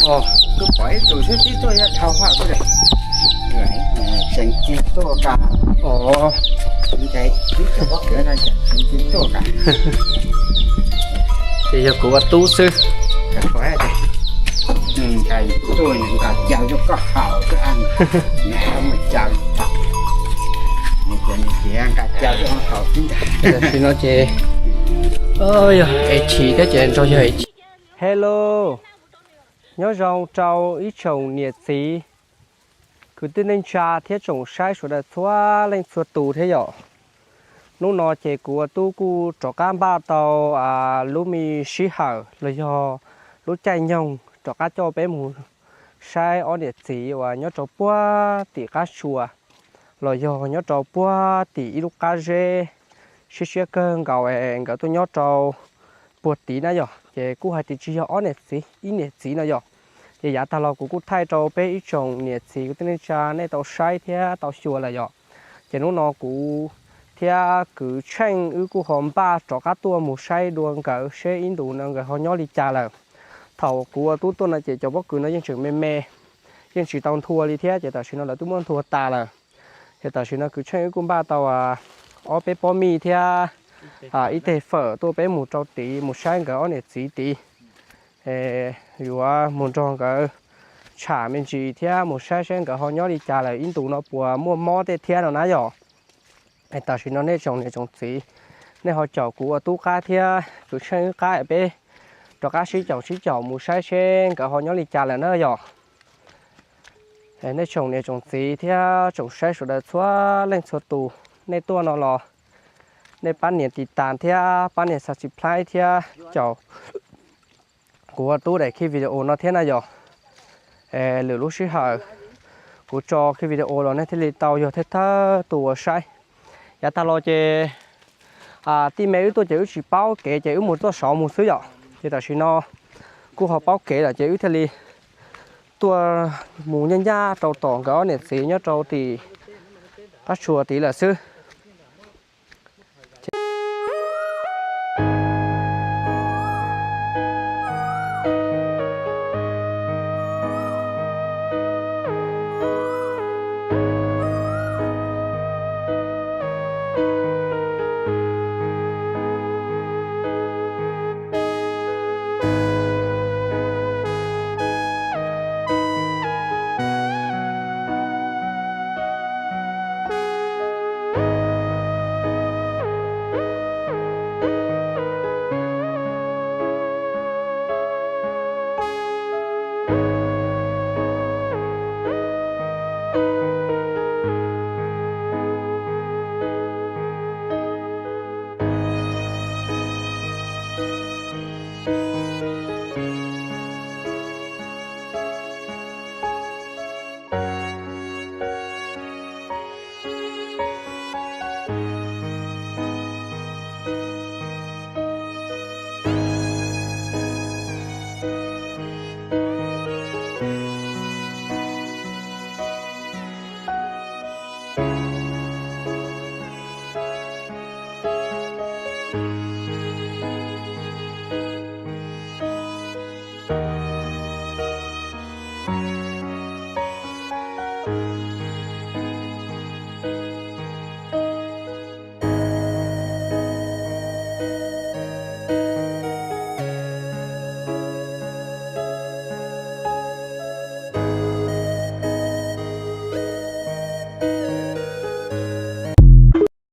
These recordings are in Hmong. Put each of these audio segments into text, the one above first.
Kuv pom ib tug xwb tib tuaj yog dhau haj kuj tseem tsis tuaj kas. Ntshai ib co pob kws no tseem tsis tuaj kas. Ces yog kuv ua tub xwb. Tuaj nqa caw rau koj haus xwb, mus caw, nqa caw rau haus xwb ntag. Tam sim no ces yog es chim thiab ces nrog yog es chim. Hello, nyob zoo rau ib tsoom niam txiv kwv tij neej tsa thiab tsoom saib sawv daws txhua leej txhua tus thiab yom. Hnub no ces kuv ua tub kuj rov qab npaj tau lub me sij hawm los yog lub caij nyoog rov qab coj peb mus saib ob niam txiv uas nyob rau puag tim qab tsuas los yog nyob rau puag tim ib lub qab zeb siab siab kawg nkaus es nkawd tuaj nyob rau puag tid na yom. Ces kuj hais tias tsis yog ob niam txiv, ib niam txiv no yom. Ces yav tag los kuv kuj thaij rau peb ib tsoom niam txiv kwv tij neej tsa nej tau saib thiab tau xyuas lawm yom. Ces hnub no kuv thiab kwv Tsheej wb kuj ho npaj rov qab tuaj mus saib dua nkawd seb ib ntus no nkawd ho nyob li cas lawm. Thaum kuv ua tub tuaj no ces cov pob kws no yeej tseem me me, yeej tsis tau nthua li thiab, ces tam sim no lawv twb muab nthua tas lawm. Ces tam sim no kwv Tsheej wb kuj npaj tau ob peb pob mij thiab ib teg fawm tuaj peb mus rau tid mus saib nkawd ob niam txiv tid. Yuav mus nrog nkawd tsham me ntsis thiab mus saib saib nkawd ho nyob li cas lawm, ib ntus no puas muaj mob tej thiab no na yom. Tam sim no nej tsoom niam tsoom txiv, nej ho caum kuv ua tub qab thiab kwv Tsheej wb qab, peb rov qab sib caum sib caum mus saib seb nkawd ho nyob li cas lawm na yom. Nej tsoom niam tsoom txiv thiab tsoom saib sawv daws txhua leej txhua tus, nej tuaj no los nej pab nias tiv tas thiab pab nias subscribe thiab caum kuv ua tub daim khi video no thiab na yom. Lwm lub sij hawm kuv tso khi video los nej thiaj li tau yog thawj thawj tus uas saib. Yav tag los ces tij me wb tuaj ces wb tsis paub kev ces wb mus tuaj saud mus xwb yom. Ces tam sim no kuj ho paub kev lawm ces wb thiaj li tuaj mus nyaj nyaj rau tom nkawd ob niam txiv nyob rau tim qab tsuas tid lawm xwb.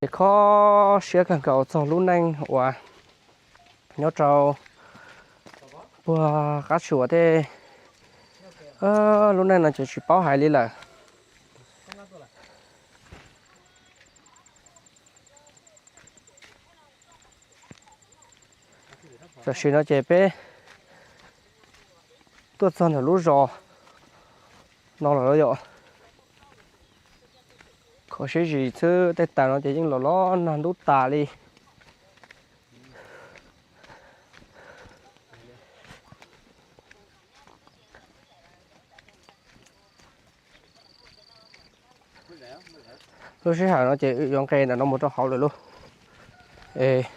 Ces kho siab kawg nkaus txog lub neej uas nyob rau puag qab tsuas tej, lub neej no ces tsis paub hais li lawm. Tam sim no ces peb tuaj txog ntawm lub zos no lawm yom. Kho siab zis xwb, tej taws no ces yeej los los nag ntub tas li. Lub sij hawm no ces wb yuav nqes ntawm no mus rau hauv lawm lauj. Es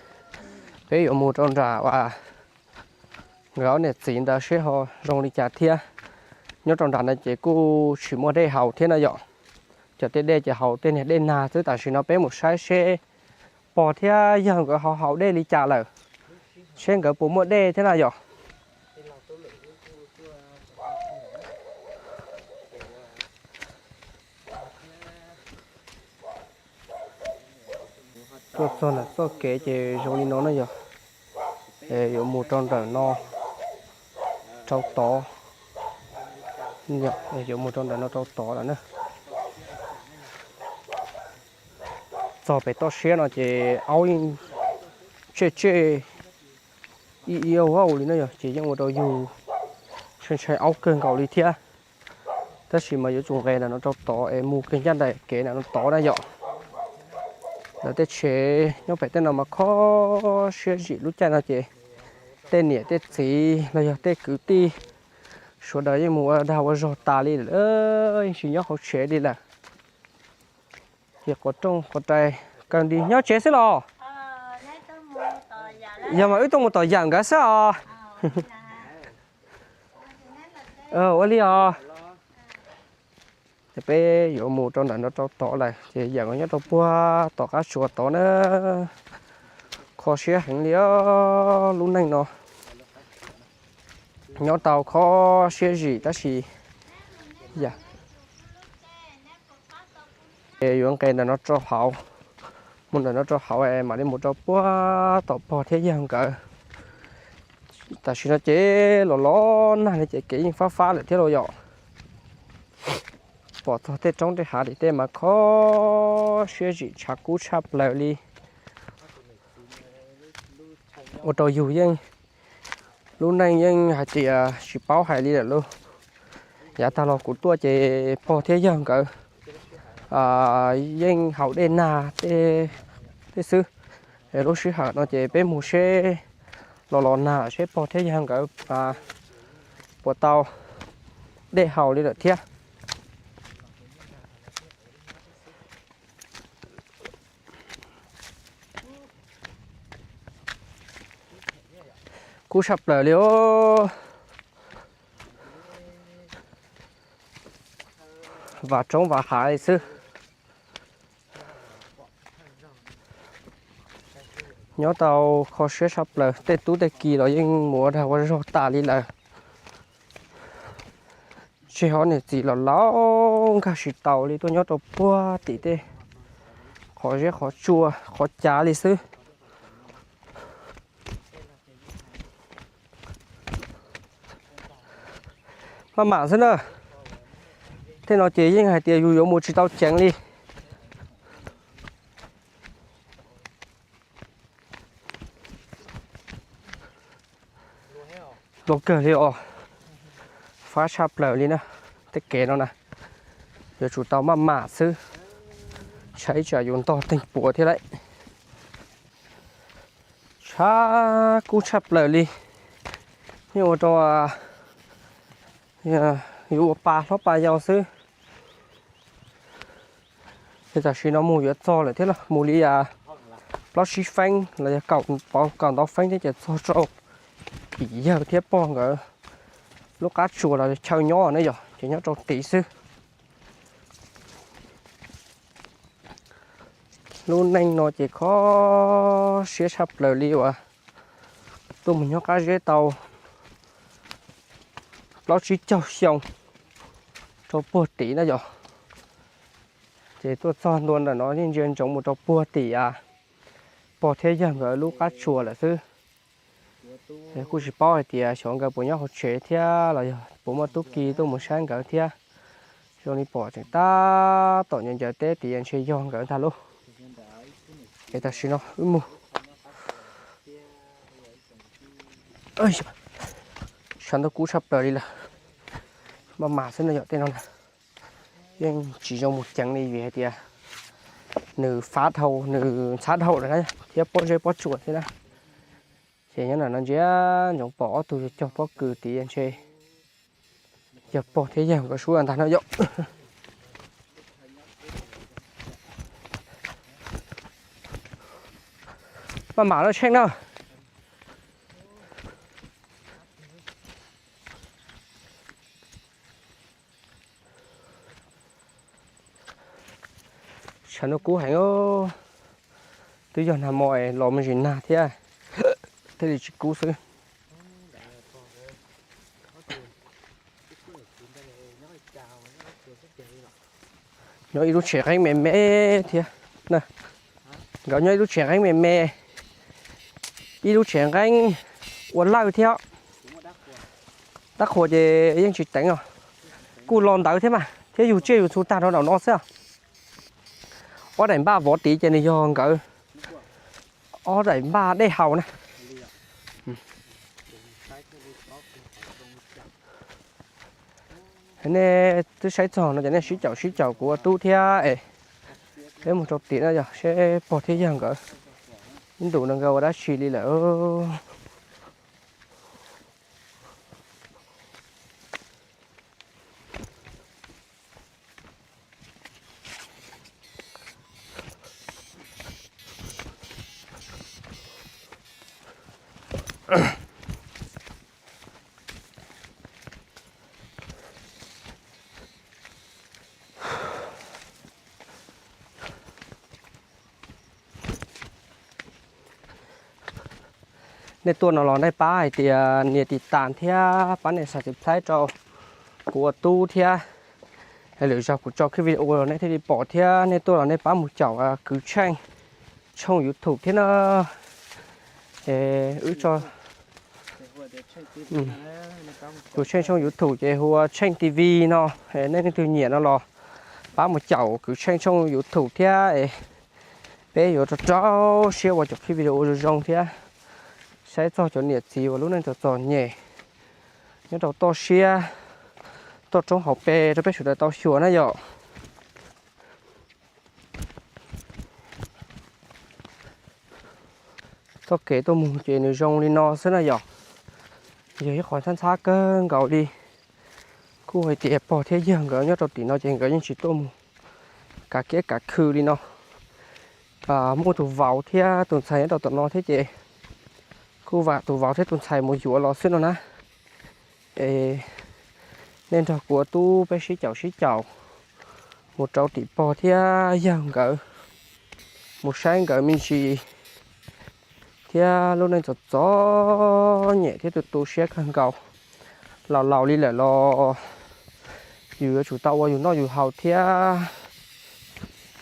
peb yuav mus rau nram uas nkawd ob niam txiv ntawd seb ho zoo li cas thiab. Nyob rau nram no ces kuj tsis muaj dej haus thiab no yom. Cov tej dej ces haus tej niag dej nag xwb. Tam sim no peb mus saib seb pog thiab yawg nkawd ho haus dej li cas lawm, seb nkawd puas muaj dej thiab na yom. Tuaj txog ntawm txoj kev ces zoo li no na yom. Yuav mus rau ntawm no rau tod, yuav mus rau ntawm no rau tod lawm na. Txog pem toj siab no ces aub yeej tsej tsej ib ib hauv li na yom, ces yeej ua rau yus ntshai ntshai aub kawg nkaus li thiab. Tab sis mas yuav tsum nqes ntawm no rau tod es mus kawg ncaj nraim kev ntawm no tod na yom. Lawv tej tsev nyob pem tej no mas kho siab zim lub caij no ces tej niam tej txiv los yog tej kwv tij sawv daws yeej mus ua dag ua zog tas li lawm, yeej tsis nyob hauv tsev li lawm. Ces quav rooj quav rais kawg nti nyob tsev xwb los? Yog mas wb tuaj mus tom yawm nkawd xwb os. Ua li os. Ces peb yuav mus rau ntawm no rau tod lawm ces yawm nyob rau puag tom qab tsuas tod na. Kho siab heev li os, lub neej no nyob tau kho siab zim tab sis yam Es yuav nqes ntawm no rau hauv, mus ntawm no rau hauv es mam li mus rau puag tom pog thiab yawg nkawd. Tam sim no ces los los nag li ces kev yeej fab fab lawm thiab los yom. Pom txog tej roob tej hav tim tej mas kho siab zim tshav kub tshaj plaws li. Ua rau yus yeej, lub neej yeej hais tias tsis paub hais li lawm lauj. Yav tag los kuv tuaj ces pog thiab yawg nkawd yeej haus dej nag tej xwb. Lub sij hawm no ces peb mus seb, los los nag seb pog thiab yawg nkawd puas tau dej haus li lawm thiab. Kub tshaj plaws li os. Vam roob vam hav li xwb. Nyob tau kho siab tshaj plaws, tej tub tej ki los yeej mus ua dag ua zog tas li lawm. Tseg ob niam txiv los laus nkag tsis taus li, tuaj nyob rau puag tim tej qhov zeb qhov tsua qhov cav li xwb. Maj mam xwb na. Tej no ces yeej hais tias yus yuav mus tsis tau ceev li. Luag kawg li os. Fab tshaj plaws li na. Tej kev no na, yuav tsum tau maj mam xwb, tshaib tsam yuav ntog teeg puav thiab lauj. Tshav kub tshaj plaws li, yeej ua rau yuav ua pa hlob pa yau xwb. Tam sim no mus yuav txog lawm thiab los, mus li plaub tsib feeb los yog kaum ntau feeb thiab ces txog rau tim yawg thiab pog nkawd lub qab tsuas los chaw nyob ne yom, ces nyob rau tid xwb. Lub neej no ces kho siab tshaj plaws li uas tuaj mus nyob qab zeb tau plaub tsib caug xyoo rau puag tid na yom. Ces tuaj txog ntua ntawm no yeej ntsia ntsoov mus rau puag tim pog thiab yawg nkawd lub qab tsuas lawm xwb. Kuj tsis paub hais tias xyov nkawd puas nyob hauv tsev thiab los yog puas muaj tub ki tuaj mus saib nkawd thiab. Zoo li pom tseem tab tom ncaws ncaws teb tid, ntshe yog nkawd ntag lauj. Es tam sim no wb mus. Tshav ntuj kub tshaj plaws li lawm. Maj mam xwb no yom, tej no na yeej tsis zoo mus ceev li vim hais tias nws fav dhau, nws ntxhab dhau lawm na, thiab pob zeb pob tsuas thiab na. Ces nyob ntawm no ntsia ntsoov pom ob tug cog pob kws tid, ntshe yog pog thiab yawg nkawd sub ntag no yom. Maj mam lawm Tsheej na. Tshav ntuj kub heev, twb yog nag hmo los me ntsis nag thiab thiaj li tsis kub xwb. Nyob ib lub tsev nqeeb me me thiab. Nkawd nyob ib lub tsev nqeeb me me, ib lub tsev nqeeb ua lawj thiab. Dab qhuas ces yeej tsis teev os, kuj lo ntawd thiab mas thiab yug tsiaj yug txhu tag rau nraum no xwb. Ob daim npaj vov tid ces nws yog nkawd ob daim npaj dej haus na. Nej twb saib txog no ces nej sib caum sib caum kuv ua tub thiab es peb mus rau tim no yog seb pog thiab yawg nkawd ib ntus no nkawd ua dab tsi li lawm. Nej tuaj no los nej pab hais tias nias tiv tas thiab pab nias subscribe rau kuv ua tub thiab. Lwm zaus kuv tso kiag video los nej thiaj li pom thiab. Nej tuaj los nej pab mus caum Kwv Tsheej tshooj YouTube thiab na. Wb tso Kwv Tsheej tshooj YouTube ces hu ua Tsheej T V no. Nej leej twg nyiam no los pab mus caum Kwv Tsheej tshooj YouTube thiab es peb yuav rau rau siab ua cov clip video ua zoo zoo thiab saib txog cov niam txiv uas lub neej txom txom nyem nyob rau toj siab toj roob hauv pes rau peb sawv daws tau xyuas na yom. Txoj kev tuaj mus ces nws zoo li no xwb na yom. Yog ib qhov ntxhab ntxhab kawg nkaus li. Kuj hais tias pog thiab yawg nkawd nyob rau tim no ces nkawd yeej tsis tuaj mus kav kiab kav khw li no. Muaj tus vauv thiab tus ntxhais nyob rau tom no thiab ces kuj vam tus vauv thiab tus ntxhais mus yuav los xwb no na. Es nej nrog kuv ua tub peb sib caum sib caum mus rau tim pog thiab yawg nkawd, mus saib nkawd me ntsis thiab lub neej txom txom nyem thiab tu tu siab kawg nkaus. Laus laus li lawm los yus yuav tsum tau ua yus noj yus haus thiab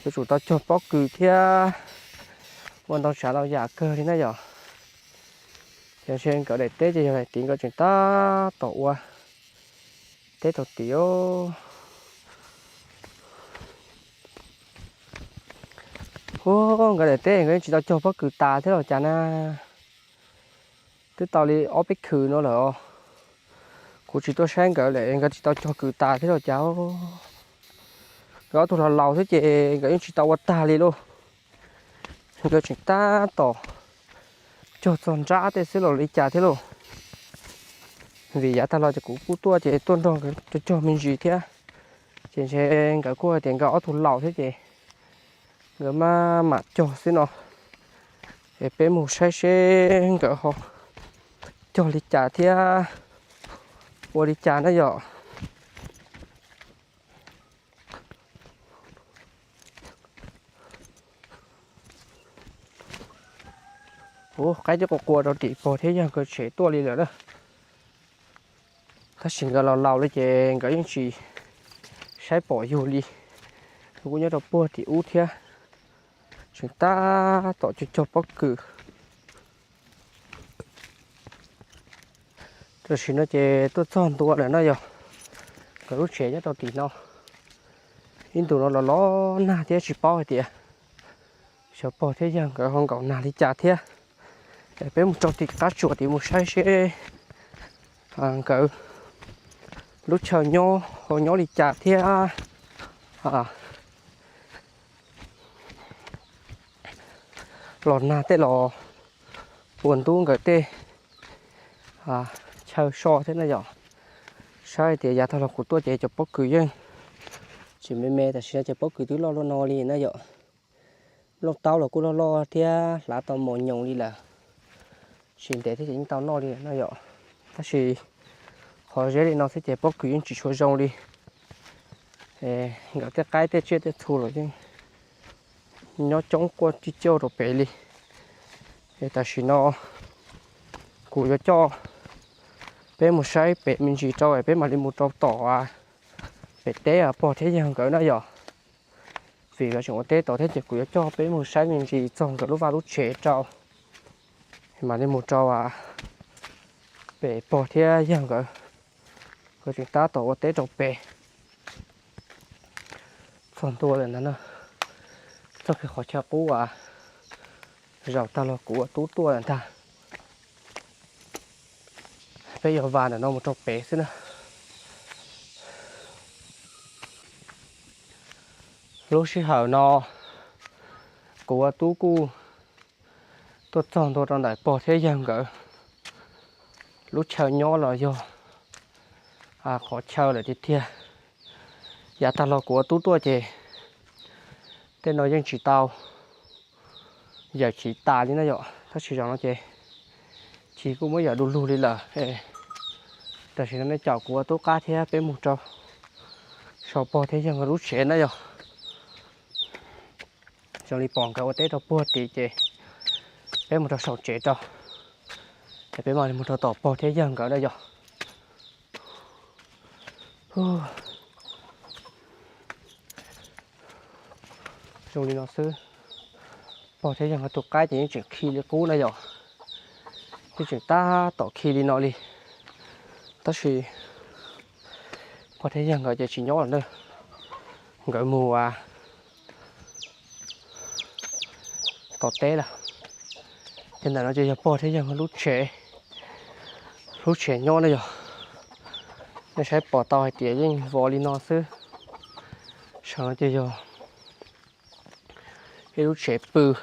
yuav tsum tau cog pob kws thiab ua ntau tsav ntau yam kawg li na yom. Ces ntshe nkawd daim teb ces yog daim tid nkawd tseem tab tom ua teb rau tid. Hu, nkawd daim teb nkawd yeej tsis tau cog pob kws tas thiab los cas na. Twb tau li ob peb khw no lawm os. Kuv tsis tuaj saib nkawd lawm nkawd tsis tau cog kws tas thiab los cas. Nkawd ob tug laus laus thiab ces nkawd yeej tsis tau ua tag li lauj. Nkawd tseem tab tom cog txog nrab tej xwb los li cas thiab lauj. Vim yav tag los ces kuv kuj tuaj ces tuaj nrog nkawd cog me ntsis thiab. Ces ntshe nkawd kuj hais tias nkawd ob tug laus thiab ces nkawd maj mam cog xwb no. Es peb mus saib seb nkawd ho cog li cas thiab ua li cas na yom. Hu, qaib twb qua qua rau tim pog thiab yawg nkawd tsev tuaj li lawm na. Tab sis nkawd laus laus li ces nkawd yeej tsis saib pom yus li. Kuj nyob rau puag tim ub thiab, tseem tab tom cog cog pob kws. Tam sim no ces tuaj txog ntua lawm no yog nkawd lub tsev nyob rau tim no. Ib ntus no los los nag thiab tsis paub hais tias xyov pog thiab yawg nkawd ho nkaum nag li cas thiab. Peb mus rau tim qab tsuas tim mus saib seb nkawd lub chaw nyob ho nyob li cas thiab los nag tej los puas ntub nkawd tej chaw so thiab na yom. Saib hais tias yav tag los kuv tuaj ces cov pob kws yeej tseem me me, tam sim no ces pob kws twb loj luaj no li na yom. Nplooj taub los kuj loj loj thiab hlav tau mos nyoos li lawm, tsis ntev thiab ces yeej tau noj li lawm no yom. Tab sis qhov zeb li no xwb ces pob kws yeej tsis tshua zoo li. Nkawd tej qaib tej tsiaj tej txhu los yeej Nyob coob quaj cij ciauj rau pem li. Es tam sim no kuv yuav coj peb mus saib pem me ntsis rau es peb mam li mus rau tom pem teb pog thiab yawg nkawd na yom. Vim nkawd tseem ua teb tod thiab ces kuv yuav coj peb mus saib me ntsis txog nkawd lub vaj lub tsev rau, mam li mus rau pem pog thiab yawg nkawd. Nkawd tseem tab tom ua teb rau pem. Txog ntua lawm ntag na, txog kiag qhov chaw qub uas zaum tag los kuv ua tub tuaj lawm ntag. Peb yuav vas ntawm no mus rau pem xwb na. Lub sij hawm no kuv ua tub kuj tuaj txog ntua rau ntawm pog thiab yawg nkawd lub chaw nyob los yog qhov chaw lawm tiag tiag. Yav tag los kuv ua tub tuaj ces tej no yeej tsis tau yawm chiv tas li na yom, tab sis zaum no ces chiv kuj muab yawm du lug li lawm. Tam sim no nej caum kuv ua tub qab thiab peb mus rau saum pog thiab yawg nkawd lub tsev na yom. Zoo li pom nkawd ua teb rau puag tid ces peb mus rau saum tsev rau, es peb mam li mus rau tom pog thiab yawg nkawd na yom. Zoo li no xwb, pog thiab yawg nkawd tus qaib ces yeej tseem khi li qub na yom, yeej tseem tab tom khi li no li. Tab sis pog thiab yawg nkawd ces tsis nyob lawm na, nkawd mus ua tom teb lawm. Ces ntawm no ces yog pog thiab yawg lub tsev, lub tsev nyob na yom. Nej saib pom tau hais tias yeej vov li no xwb. Saum no ces yog ib lub tsev pw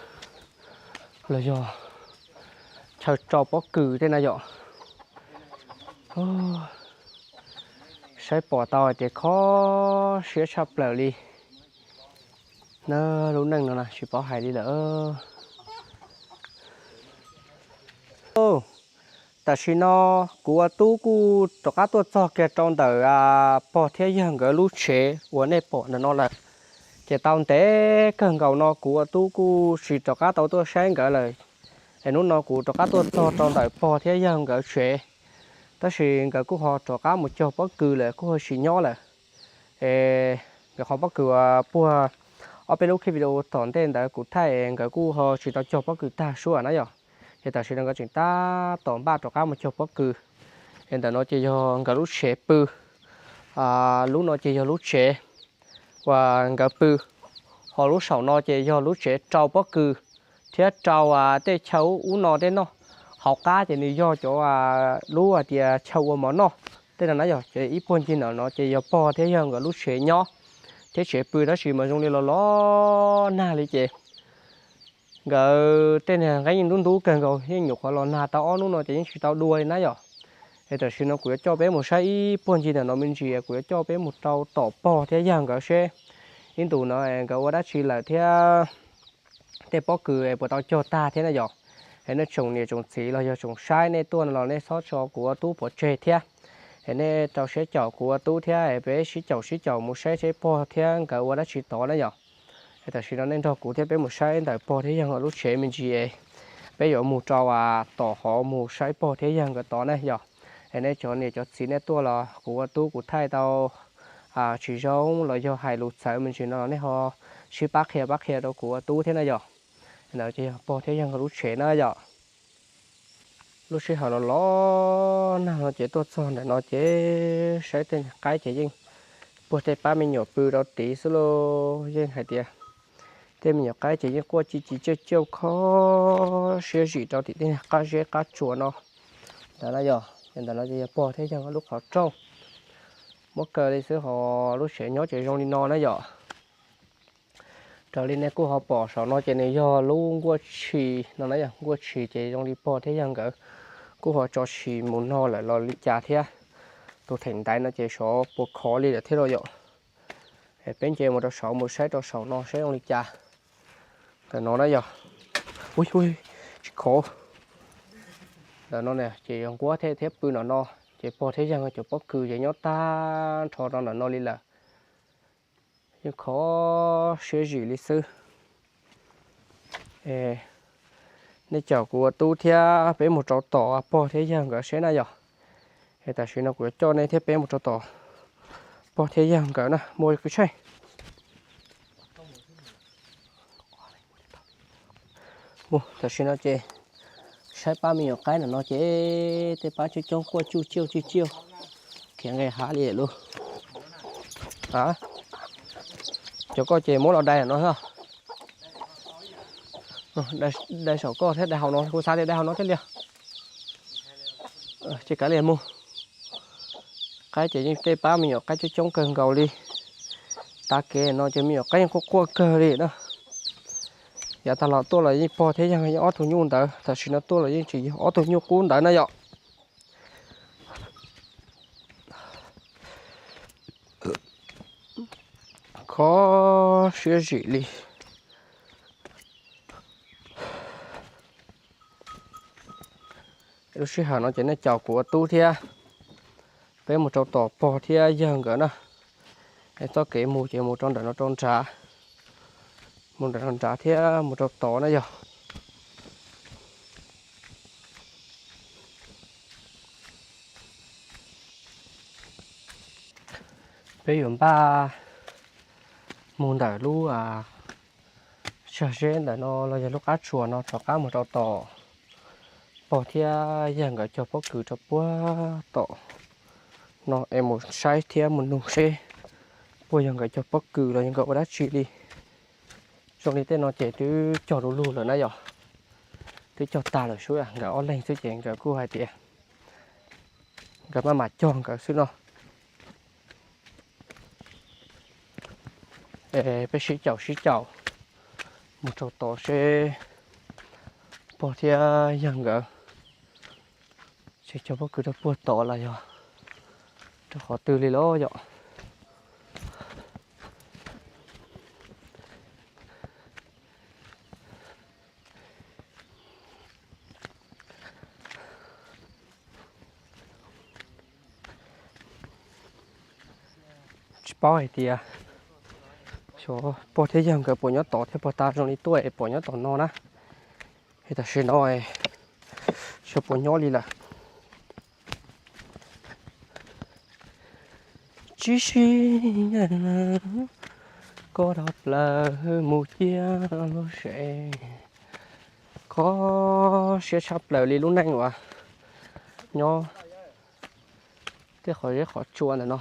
los yog chaw rau pob kws tej na yom. Saib pom tau hais tias kho siab tshaj plaws li na, lub neej no na tsis paub hais li lawm. Tam sim no kuv ua tub kuj rov qab tuaj txog kiag rau ntawm pog thiab yawg nkawd lub tsev uas nej pom ntawm no lawm. Ces tau ntev kawg nkaus no kuv ua tub kuj tsis rov qab tau tuaj saib nkawd lawm. Es hnub no kuv rov qab tuaj txog rau ntawm pog thiab yawg nkawd tsev, tab sis nkawd kuj ho rov qab mus cog pob kws lawm, kuj ho tsis nyob lawm. Es nkawd qhov pob kws uas puag ob peb lub clip video tom ntej ntawd kuv thaij es nkawd kuj ho tsis tau cog pob kws tag suab na yom. Ces tam sim no nkawd tseem tab tom npaj rov qab mus cog pob kws. Es ntawm no ces yog nkawd lub tsev pw, lub no ces yog lub tsev uas nkawd pw, ho lub saum no ces yog lub tsev rau pob kws thiab rau tej chaw ub no tej noj. Hauv qab ces nws yog cov lub hais tias chaw ua mov noj tej no na yom. Ces ib puag ncig ntawm no ces yog pog thiab yawg nkawd lub tsev nyob thiab tsev pw, tab sis mas zoo li los los nag li ces nkawd tej niag nqeeb yeej ntub ntub kawg nkaus, yeej nyuam qhuav los nag tau ob hnub no ces yeej tsis tau dua li na yom. Es tam sim no kuv yuav coj peb mus saib ib puag ncig ntawm no me ntsis, kuv yuav coj peb mus rau tom pog thiab yawg nkawd seb ib ntus no nkawd ua dab tsi lawm thiab tej pob kws es puas tau cog tag thiab na yom. Es nej tsoom niam tsoom txiv los yog tsoom saib nej tuaj no los nej txhob tso kuv ua tub pov tseg thiab. Es nej rau siab caum kuv ua tub thiab es peb sib caum sib caum mus saib seb pog thiab nkawd ua dab tsi tod na yom. Es tam sim no nej nrog kuv thiab peb mus saib ntawm pog thiab yawg lub tsev me ntsis es peb yuav mus rau tom hov mus saib pog thiab yawg nkawd tod na yom. Es nej cov niam cov txiv nej tuaj los kuv ua tub kuv thaij tau tsis zoo los yog hais lus txawv me ntsis no los nej ho sib pab qhia pab qhia rau kuv ua tub thiab na yom. Ntawd ces yog pog thiab yawg nkawd lub tsev na yom. Lub sij hawm los los nag no ces tuaj txog ntawm no ces saib tej niag qaib ces yeej puag tej pab me nyuam pw rau tid xwb lauj. Yeej hais tias tej me nyuam qaib ces yeej quaj ci ci ciaj ciaj kho siab zim rau tim tej niag qab zeb qab tsuas no ntawd na yom. Ces ntawm no ces yog pog thiab yawg lub qhov rooj. Muab kaw li xwb ho lub tsev nyob ces zoo li no na yom. Raws li nej kuj ho pom saum no ces nws yog lub nkuaj tshis no na yom. Nkuaj tshis ces zoo li pog thiab yawg nkawd kuj ho tso tshis mus no lawm los li cas thiab. Tus theem ntaiv no ces xyov puas khov li lawm thiab los yom. Peb nce mus rau saud mus saib rau saum no saib zoo li cas. Ntawm no na yog, ui, tsis khov. Ntawm no ces yog nkuaj thiab thiab pw ntawm no. Ces pog thiab yawg cov pob kws ces nyob tag nrho rau ntawm no li lawm. Yeej kho siab zim li xwb. Nej caum kuv ua tub thiab peb mus rau tom pog thiab yawg nkawd seb na yom. Es tam sim no kuv yuav coj nej thiab peb mus rau tom pog thiab yawg nkawd na, muaj kwv tsheej. Mus, tam sim no ces saib pab me nyuam qaib ntawm no ces tej pab coob coob quaj tsuj tsiuj tsuj tsiuj, khiav nqis hav li lawm. A, cov koj ces muab los dai no xwb. Dai saum koj thiab dai hauv no, kuv xav tias dai hauv no thiaj li. Ces kav liam mus. Qaib ces yeej tej pab me nyuam qaib coob coob kawg nkaus li. Tav kev no ces me nyuam qaib yeej quaj quaj kawg li na. Yav tag los tuaj los yeej pog thiab yawg yeej ob tug nyuj ntawd, tam sim no tuaj los yeej tseem yog ob tug nyuj qub ntawd na yom. Kho siab zim li. Lub sij hawm no ces nej caum kuv ua tub thiab peb mus rau tom pog thiab yawg nkawd na. Es txoj kev mus ces mus rau ntawm no rau nrad, mus ntawm no nrad thiab mus rau tod na yog. Peb yuav npaj mus ntawm lub tsag zeb ntawm no los yog lub qab tsuas no rov qab mus rau tom pog thiab yawg nkawd cog pob kws rau puag tom no es mus saib thiab mus nug seb puas yog nkawd cog pob kws los yog nkawd ua dab tsi li. Zoo li tej no ces twb cog du lug lawm na yom. Twb cog tag lawm, sub nkawd ob leeg xwb ces nkawd kuj hais tias nkawd maj mam cog nkawd xwb no. Es peb sib caum sib caum mus rau tod seb pog thiab yawg nkawd tseem cog pob kws rau puag tod los yog rau qhov twg li los yom. Tsis paub hais tias xyov pog thiab yawg nkawd puas nyob tod thiab, puag ta zoo li tuaj es puas nyob tom no na. Es tam sim no xyov puas nyob li lawm. Tsis sib nyeem, koj dhau plaws mus cia lub tsev. Kho siab tshaj plaws li lub neej uas nyob tej qhov zeb qhov tsua ntawm no.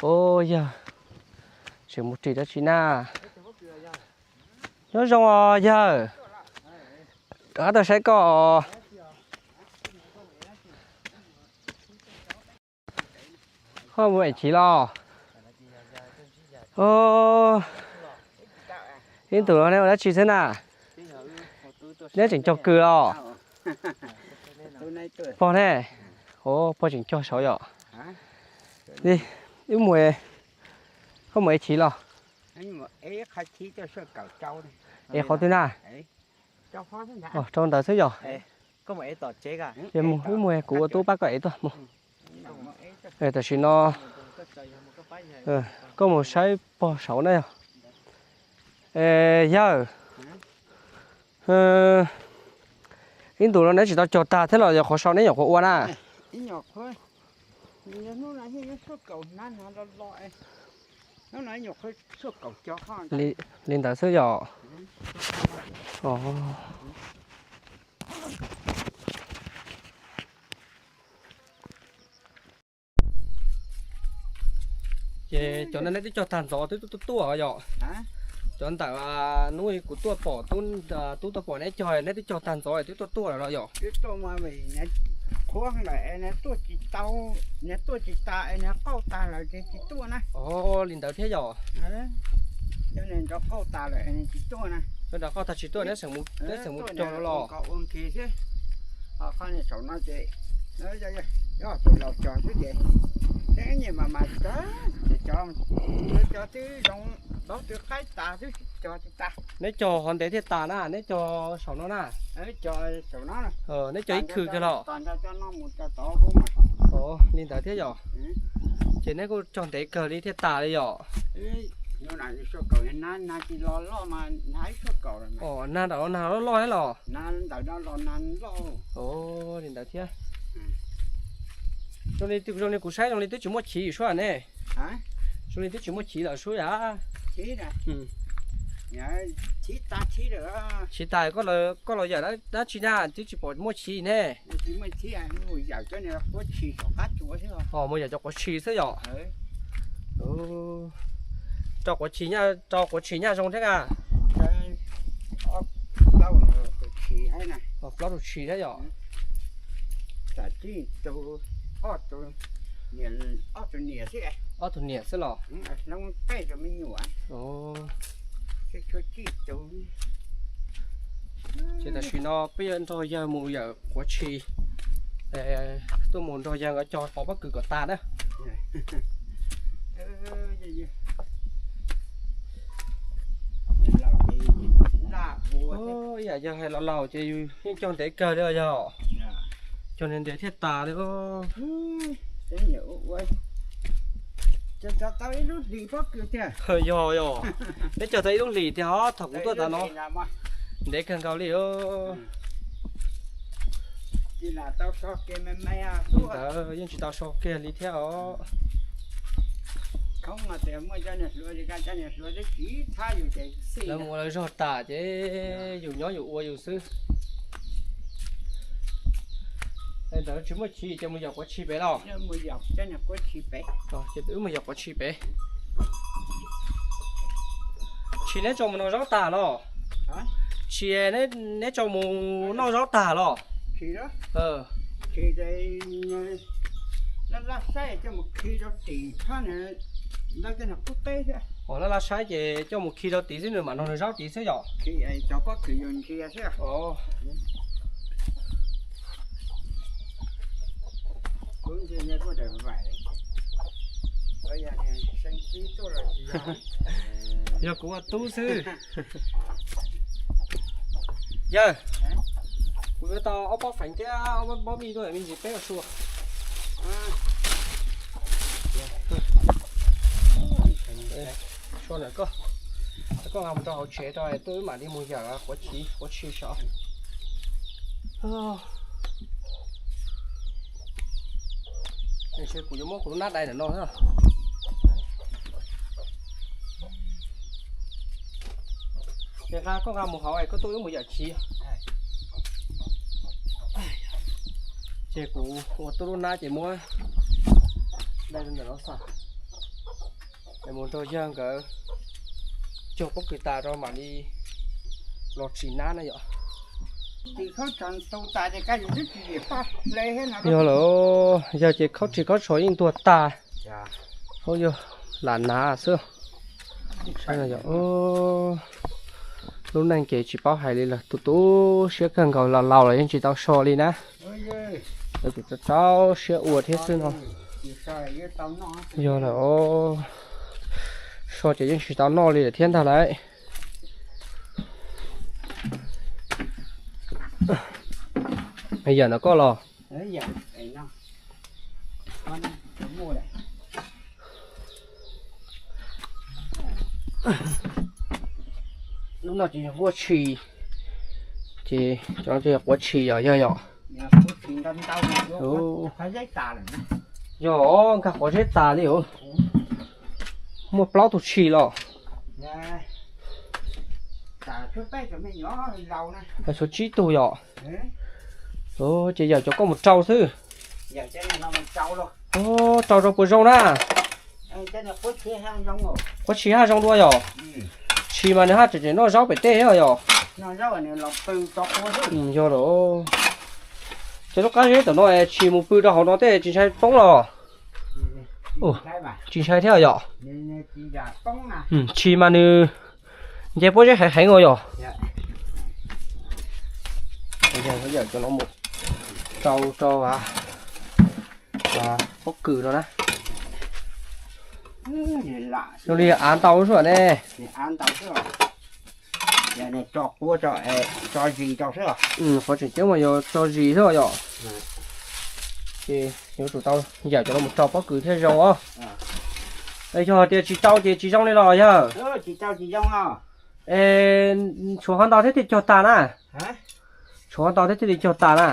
Ua yawg, tseem mus ris dab tsi na? Nyob zoo os yawg, rov qab tuaj saib koj. Koj mus ev chiv los? Ib ntus no neb ua dab tsi xwb na? Neb tseem cog kws los? Pog ne? Pog tseem cog saud yom? Koj mus ev chiv los? Ev qhov twg na? Rau ntawd xwb yom? Ces mus, wb mus, kuv ua tub pab koj ev tuaj mus. Tam sim no koj mus saib pog saud na yog? Yawg, ib ntus no neb tsis tau cog tag thiab los yog qhov saud neb nyuam qhuav ua na? Li ntawd xwb yom? Ces cov no neb twb cog tag ntxov twb tuaj tuaj yom? Cov ntawm hnub kuv tuaj pom, tub tuaj pom neb cog, neb twb cog tag ntxov twb tuaj tuaj lawm los yom? Tuaj tsis tau, nws tuaj tsis tas es nws qauj tag lawm ces tsis tuaj na. Li ntawd thiab yom? Nws nrov qauj tag lawm nws tsis tuaj na. Nrov qauj tag tsis tuaj, neb xeem mus cog los? Ua nkis thiab. Qhov saum no ces yog tus laus cog xwb ces neb nyiam mas mas cog, ces cog, cog twb zoo, laub twb qaib tas xwb cog tsis tas. Neb cog qhov ntev thiaj tas na, neb cog saum no na? Cog saum no. Neb cog ib khw kiag los? Li ntawd thiab yom? Ces neb kuj cog ntev kawg li thiaj tas li yom? Nag tsis los loj mas nag ib suab kaum. Nag ntawm no nag loj loj thiab los? Ntawm no los nag loj. Li ntawd thiab. Zoo li, zoo li kuv saib zoo li twb tsis muaj chiv suab ne. Zoo li twb tsis muaj chiv lawm suab yam. Chiv tas, koj los yawm dab tsi na twb tsis pom muaj chiv ne. Mus yawm cov quav tshis xwb yom. Rau quav tshis, rau quav tshis nyaj zoo thiab a. Plaub tus tshis thiab yom. Ob tug niam xwb los? Ces tam sim no peb yuav nrog yawg mus yawm quav tshis, tuaj mus nrog yawg nkawd cog qhov pob kws kom tas na. Ib yam yawg hais los laus ces yus yeej cog ntev kawg li os yog. Cog ntev ntev thiaj tas li. Yog yog, peb cog tau ib lub hlis tiag os, thaum kuv tuaj tas no ntev kawg nkaus li. Ntawd yeej tsis tau so kiag li thiab os. Lawv mus ua lawv zog tas ces yus nyob yus ua yus xwb. Ntawd tsis muaj chiv ces mus yawm quav tshis pem los? Ces wb mus yawm quav tshis pem. Tshis neb tso mus noj zaub tag los? Tshis neb tso mus noj zaub tag los? Laj laj saib ces coj mus khi rau tid xwb, nws mam nrog nws zaub tid xwb yom. Yog kuv ua tub xwb. Yawg, kuv yuav tau ob pob feev thiab ob pob mij tuaj me ntsis peb ua sua. Sua ntawm koj, koj nqa mus rau hauv tsev rau tuaj wb mam li mus yawm quav tshis, quav tshis saud. Kuv yuav muab kuv lub nab dai ntawm no. Ces nqa, koj nqa mus hauv es koj tuaj wb mus yawm tshis. Ces kuv ua tub lub nab ces muab dai ntawm no xwb. Es mus nrog yawg nkawd cog pob kws tas rau mam li los tsis nab na yom. Yog lawm, yog ces khaub tsis khaub tsho yeej tuag tag. Yog lam nav xwb. Lub neej ces tsis paub hais li lawm, tu tu siab kawg nkaus, laus laus los yeej tsis tau so li na. Lawv kuj rau rau siab ua thiab xwb no. Yog lawm, so ces yeej tsis tau noj li lawm thiab ntag lauj. Yawm ntawm koj los? Lub no ces yog quav tshis, ces cov no ces yog quav tshis yom, yog yom. Yog nkag quav zeb tas li os. Muaj plaub tug tshis los? Tshuav tsib tug yom. Ces yawm cov koj mus rau xwb. Rau rau puas zoo na? Quav tshis haj zoo dua yom. Tshis mas nws haj tseem tseem noj zaub pem tej thiab yom. Yog lawm. Ces lub qab zeb tom no tshis mus pw rau hauv no tej tsis ntshai poob los? Tsis ntshai thiab yom. Tshis mas nws nce pob zeb heev heev os yom. Yawm cov no mus rau rau pob kws no na. Zoo li av ntau xwb ne. Qhov tseem ceeb mas yog tso zis xwb yom. Ces yuav tsum tau yawm cov no mus rau pob kws thiaj zoo os. Yog tias tsis tau ces tsis zoo li los yawg? Es tshuav qhov ntau thiab thiaj cog tas na. Tshuav qhov ntau thiab thiaj li cog tas na.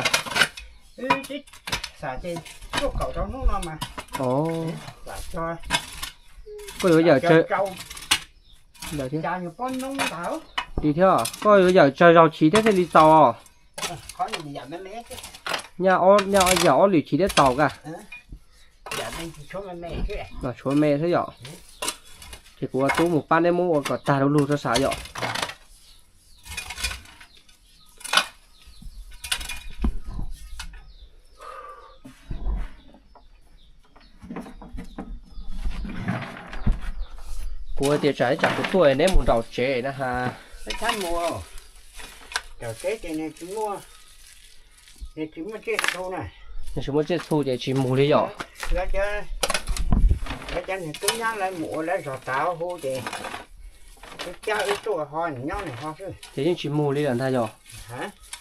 Koj yuav yawm, thiab koj yuav yawm tsawg zaus chiv thiab thiaj li txaus? Nyaj yam ob lwm chiv thiab txaus ka. Los tshuav me xwb yom. Ces kuv ua tub mus pab neb muab ua kom tag lug lug rau sav yom. Kuv tias tsam ib tsam kuv tuaj neb mus nraum tsev na ha. Nws tsis muaj tsiaj txhu ces tsis mus li yom. Lawv cov niag tub nyab lawv mus ua lawv zog tas hu ces wb cab wb tuaj ho nyob nws ho xwb. Ces yeej tsis mus li lawm ntag yog?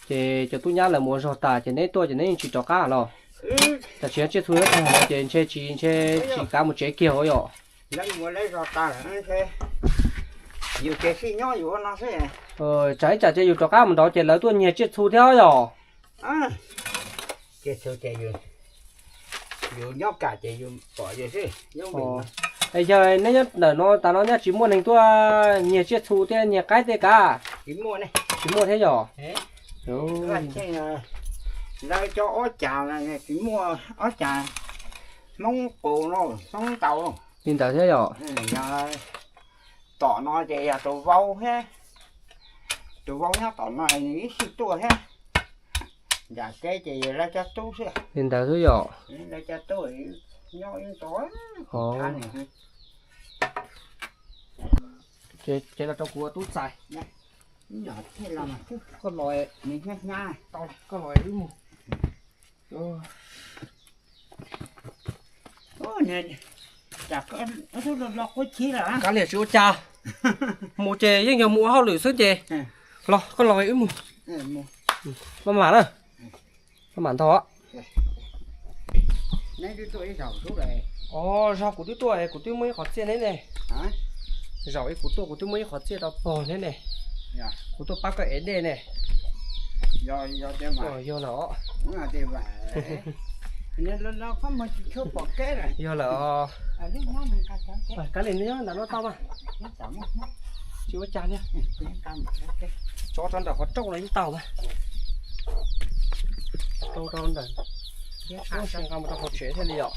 Ces cov tub nyab lawv mus ua zog tas ces neb tuaj ces neb yeej tsis rov qab los? Tam sim no tsiaj txhu lawv tag no ces ntshe tsis, ntshe tsis kav mus tsev kiag os yom. Lawv mus lawv zog tas lawm, yus ces sib nyob yus ua no xwb. Tsam ib tsam ces yus rov qab mus nraud ces lawv tuaj nyiag tsiaj txhu thiab yom. Tsiaj txhu ces yus nyob kam ces yus pom yus xwb. Es yog neb nyob ntawm no tas no nyob tsis muaj neeg tuaj nyiag tsiaj txhu thiab nyiag qaib tej kav? Tsis muaj thiab yom? Lawv cov ob cas tsis muaj, ob cas Hmoob qus no, Hmoob ntau. Li ntawd thiab yom? Tom no ces yog tus vauv thiab, tus vauv nyob tom no nws ib sij tuaj thiab. Nram teb ces yog lawv cov tub xwb. Li ntawd xwb yom? Lawv cov tub nyob ib nto. Ces los rau kuv ua tub txais. Koj los, koj los wb mus. Kav liam tsis ua cas, mus ces yeej yog mus ua hauj lwm xwb ces. Los koj los wb mus. Maj mam na, maj mam ntog. Os, zog kuv twb tuaj, kuv twb muab ib qhov txiaj neb ne. Zaum ib kuv tuaj kuv twb muab ib qhov txiaj rau pog neb ne. Kuv tuaj pab koj ev dej ne. Yog lawm. Yog lawm os. Kav liam nyob ntawm no tau mas. Tsis ua cas li. Tso rau ntawm qhov rooj no yeej tau mas. Tso rau ntawm, nqa mus rau hauv tsev thiaj li os.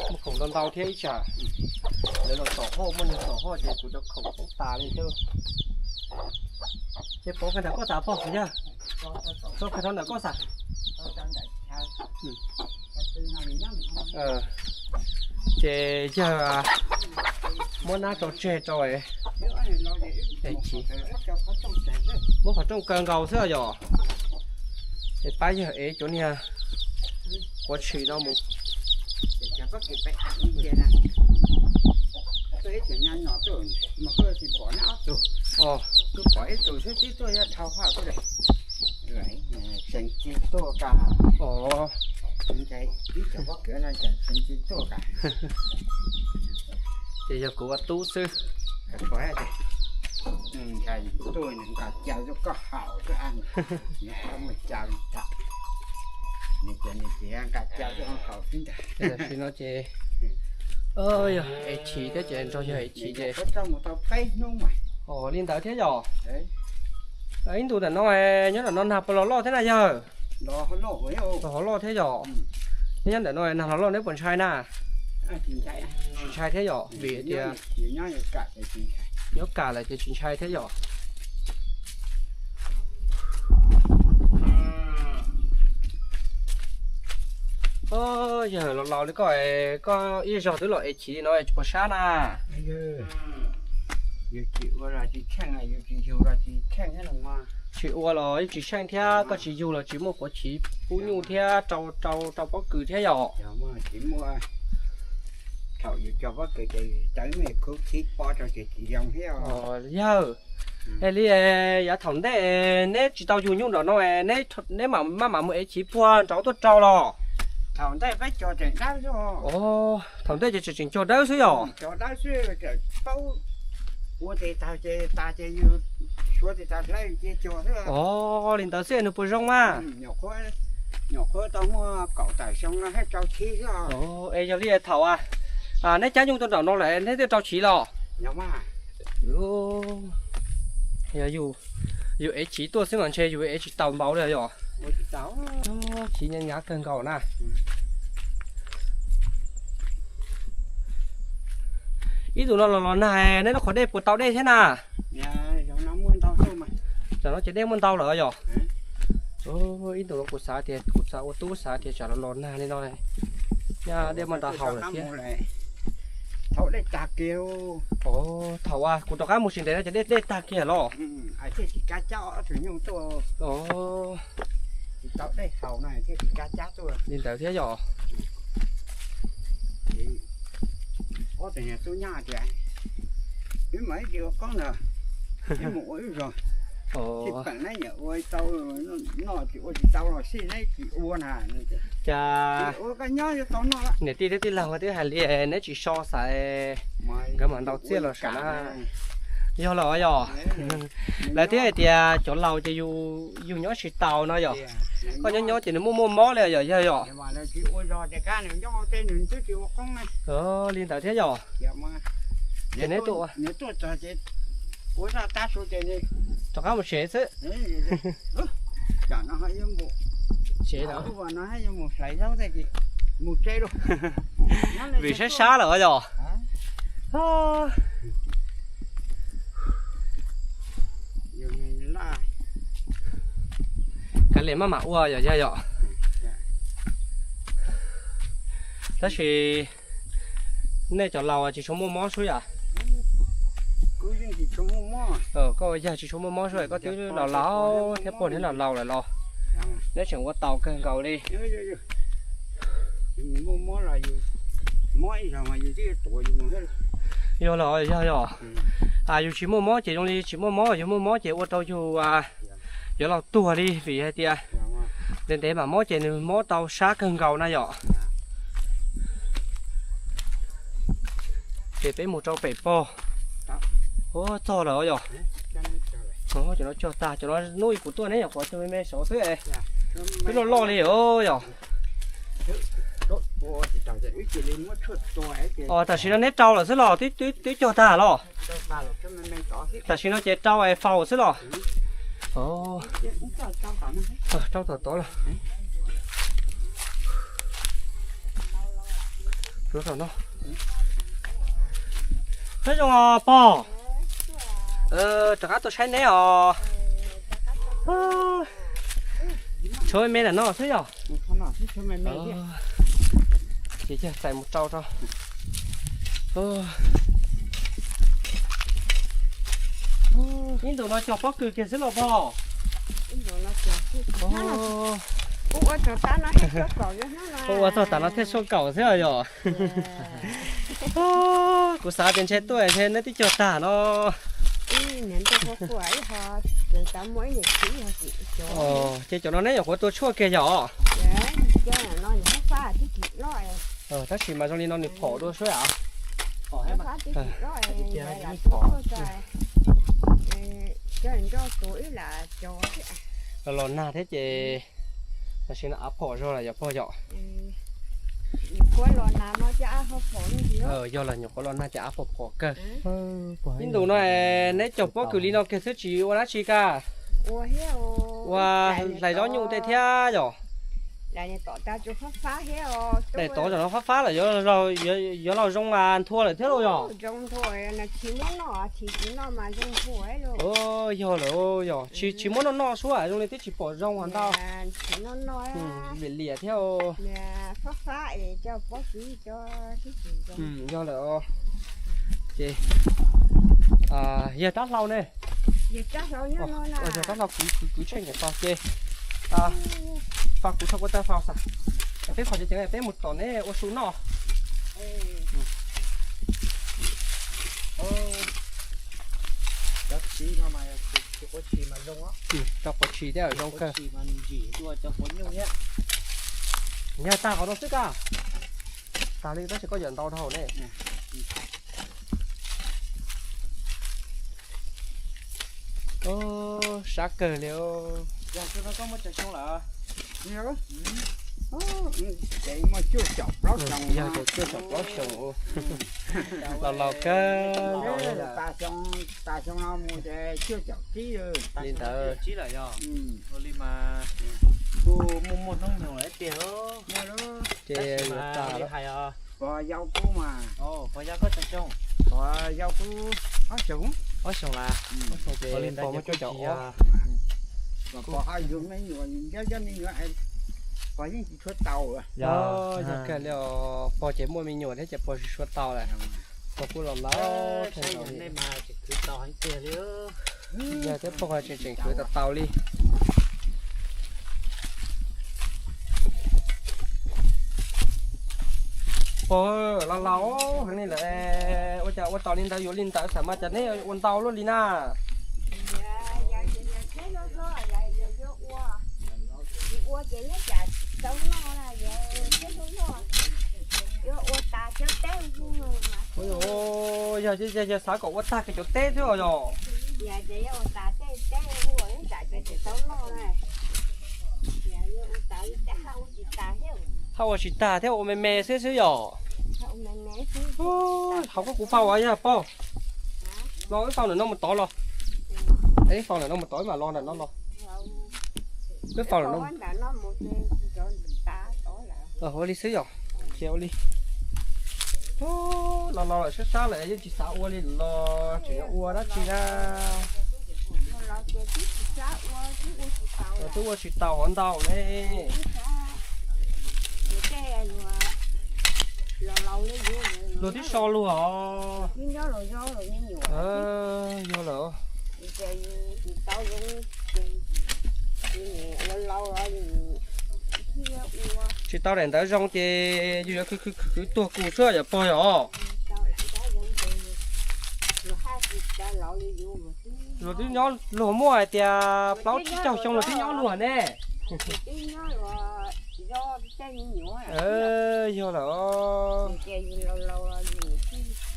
Muaj khoom ntau ntau thiab ib tsam lawv los tom hauj, muaj neeg tom hauj ces kuv cov khoom poob tas li thiab. Ces pov kiag ntawm koj xav pog yawg. Tso kiag rau ntawm koj xav. Ces yawg muab nab rau tseg rau es, muab qhov rooj kaw nkaus xwb yom. Es pab yawg ev cov niag quav tshis no mus. Ces yog kuv ua tub xwb. Tam sim no ces, yog ev chim thiab ces nrog yawg ev chim ces. Os, li ntawd thiab yom. Ib ntus ntawm no, nyob ntawm no nag puas los loj thiab na yawg? Los hov loj thiab yom. Neb nyob ntawm no nag los loj neb puas ntshai na? Tsis ntshai thiab yom, vim tias nyob kam lawm ces tsis ntshai thiab yom. Yawg laus laus li koj, koj ib zaug twb los ev chim li no tsis pom sab na. Tsis ua los yeej tsis tsheej thiab, koj tsis yug los tsis muaj quav chiv pub nyuj thiab rau rau rau pob kws thiab yom. Thaum yus cog pob kws ces tawv me khuv chiv pob rau ces tsis zoo thiab. Yawg, es li yav thaum ntej neb tsis tau yug nyuj nram no, neb mam maj mam mus ev chiv puag nraud tuaj rau los? Thaum ntej peb cog tseem dawb xwb. Thaum ntej ces tseem cog dawb xwb yom. Cog dawb xwb, paub ua tes tag ces tas ces yus suav tes tag hlawv ces cog xwb. Ov, li ntawd xwb nws puas zoo mas. Nyuam qhuav tau muaj kaum tawm xyoo no thiaj rau chiv xwb. Es yog li thaum neb cab nyuj tuaj nram no lawm neb thiaj rau chiv los? Yog yus, yus ev chiv tuaj xwb mas ntshe yus ev tsis tau npaum li yom. Chiv nyav nyav kawg nkaus na. Ib ntus no los los nag neb lub qhov dej puas tau dej thiab na? Tam no ces dej muaj ntau lawm yom. Ib ntus no kuv xav tias kuv xav ua tub xav tias tsam los los nag li no, nyaj dej muaj ntau haus lawm thiab. Thaum kuv rov qab mus tsis ntev no ces dej dej tag kiag los. Li ntawd thiab yom. Cas niam tij thiab tij laug twb hais li neb tsis so xav, nkawd mam ntaus txiaj los sav na. Yog los yog. Lawv thiaj hais tias cov laus ces yus nyob tsis taus no yom. Koj nyob nyob ces nws muaj muaj mob li yom, yog yom. Li ntawd thiab yom. Ces neb tuaj rov qab mus tsev xwb. Vim sab sab lawm yom. Kav liam maj mam ua yom, yog yom. Tab sis nej cov laus tsis tshua muaj mob sub yam. Koj yog tsis tshua muaj mob sub, koj twb laus laus thiab, pog neb laus laus lawm los neb tseem ua tau kawg nkaus li. Yog los yog yog. Yus tsis muaj mob ces zoo li tsis muaj mob, yus muaj mob ces ua rau yus yuav laus tuag li vim hais tias ntev ntev mam mob ces nws mob tau sab kawg nkaus na yom. Ces peb mus rau pem pog. Ua txog lawm yom. Cov no cog tag, cov no hnub ib kuv tuaj neb nyuam qhuav cog me me saud xwb. Twb loj loj li os yom. Tam sim no neb rau lawm xwb los twb cog tag los? Tam sim no ces rau es faus xwb los? Rau tom tod los. Nyob zoo pog, rov qab tuaj saib neb os. Tshuav me me lam no xwb yog? Ces yog txais mus rau rau. Ib ntus no cog pob kws kiag xwb los pog? Ua txog tam no thiaj tshuaj kaum xwb yog? Kuv xav tias ntshe tuaj ntshe neb twb cog tag no. Ces cov no neb nyuam qhuav tua tshuaj kiag yog? Tab sis mas zoo li no nws phom dua suab av. Los los nag thiab ces tam sim no av phom zog lawm yog pog yom? Yog los nyuam qhuav los nag ces av phom phom kawg. Ib ntus no neb cog pob kws li no kiag xwb tsis ua dab tsi kaj? Ua hlais zaub nyuj tej thiab yog? Daim tod zaum no fab fab lawm, yuav los zoo nthua lawm thiab lauj yog? Yog lawm yog, tsis muab noj noj suab zoo li twb tsis pom zoo ntau. Liam liam thiab. Yog lawm os. Ces yawg rab hlau ne? Yawg rab hlau kwv kwv tsheej tos ces fa kuv tso kua tawg fa xav. Peb qhov ceev ceev peb mus tom neb ua su noj. Cov tshis no mas, cov quav tshis mas zoo, cov quav tshis thiab zoo kawg. Yog tag qhov no xwb kaj. Tag li tab sis koj yuav ntau dhau ne. Sab kawg li. Yog ces muaj cuaj caum plaub xyoo, laus laus kawg. Tas xyoo no mus ces cuaj caum tsib li ntawd. Kuj muaj muaj hnub nyoog lawm tiag. Ces yuav tas lawm. Pog yau kuv mas, pog yau koj tag xyoo, pog yau kuv ob xyoos, ob xyoos las, ob xyoos ces li ntawd muaj cuaj caum ob. Pog ho yug me nyuam, cov cov me nyuam, pog yeej tsis tshua tau. Yog kawg li os, pog ces muaj me nyuam thiab ces pog tsis tshua tau lawm. Pog kuj los laus thiab. Yog thiab pog tseem tseem khwv tau tau li. Pog laus laus heev li lawm, ua cas ua tau li ntawd yuav li ntawd xav mas cas neb ua ntau luaj li na. Yog, yog xav kom ua tag kiag cov teb xwb os yog. Haj ua tsis tag thiab ua me me xwb xwb yog. Hauv koj kuv faus yog pog. Los wb faus ntawm no mus tod los. Wb faus ntawm no mus tod wb mam los ntawm no los. Wb faus ntawm no. Ua li xwb yog. Ces ua li. Los los lawm sab sab lawm yeej tsis xav ua li los tseem yuav ua dab tsi na. Twb ua tsis tau hov ntau ne. Luag twb so luag os. Yog lawm. Tsis tau daim ntawv zoo ces yus yuav khwv khwv khwv tuag kus xwb yom pog yom. Luag twb nyob, luag muaj hais tias plaub tsib caug xyoo luag twb nyob luag ne. Yog lawm.